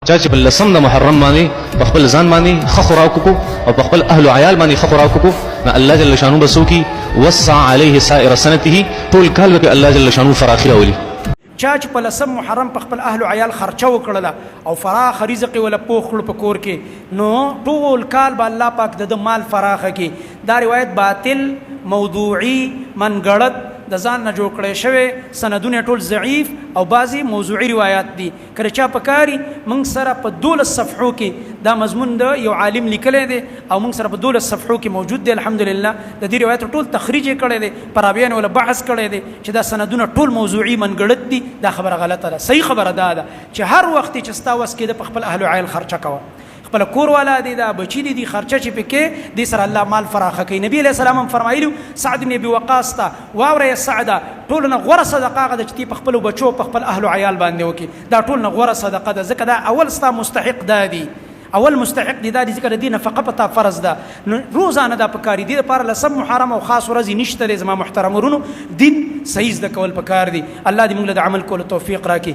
چا چې په لسم د محرم باندې په خپل ځان باندې ښه خوراک وکړو او په خپل اهل او عیال باندې ښه خوراک وکړو، نو الله جل شانو به څه وکړي؟ وسع علیه سائر سنته، ټول کال به پرې الله جل شانو فراخي راولي. چا چې په لسم محرم په خپل اهل او عیال خرچه وکړله او فراخه رزق یې وله پوخ کړو په کور کې، نو ټول کال به الله پاک د ده مال فراخه کړي. دا روایت باطل، موضوعي، منګړت، د ځان نه جوړ کړی شوی، سندونه ټول ضعیف او بعضې موضوعي روایات دي. که د چا پکاري، موږ سره په 12 صفحو کې دا مضمون د یو عالم لیکلی دی او موږ سره په 12 صفحو کې موجود دی الحمدلله. د دې روایت ټول تخریج یې کړی دی، پر راویانو ولا بحث کړی دی چې دا سندونه ټول موضوعي منګړت دي. دا خبره غلطه ده. صحیح خبره دا ده چې هر وخت چې ستا وس کېده، په خپل اهل عیال خرچه کوه. خپل کور والا دی، دا بچی دی، دی خرچه چې پکې دی سره الله مال فراخه کوي. نبی علیہ السلام هم فرمایلی سعد بن ابي وقاص ته: واوره سعد، ټول نه غوره صدقه هغه چې په خپل بچو، په خپل اهل عیال باندې وکي. دا ټول نه غوره صدقه ده، ځکه دا اول ستا مستحق ده دی، اول مستحق دی دا دي، ځکه د دې نفقه پتا فرض ده. نو روزانه دا پکاري دي لپاره لسم محرم او خاص ورځ نشته. زما محترم ورونو، دین صحیح زده کول پکار دي. الله دې موږ له عمل کولو توفیق راکړي.